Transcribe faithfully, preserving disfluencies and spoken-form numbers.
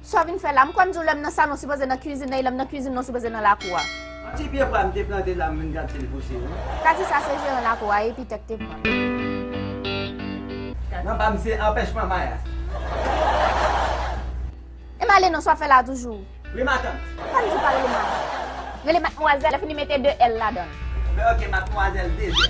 Sa w vin fè la? M konn di w lè m nan salon sipoze nan kizin nan, e lè m nan kizin nan sipoze nan lakou a. Yon ti pye pwa m te plante la, m vin gade si l pouse, wi. Kati sa se jeran lakou a, epi tèk te pran. Nan pa m se anpèchman Maya. E m ale non, sa w ap fè la toujou? Wi, matant. Pa m di w pa rele matant. Rele madmwazèl, fini mete de L ladan l. Ok, madmwazèl, de zè.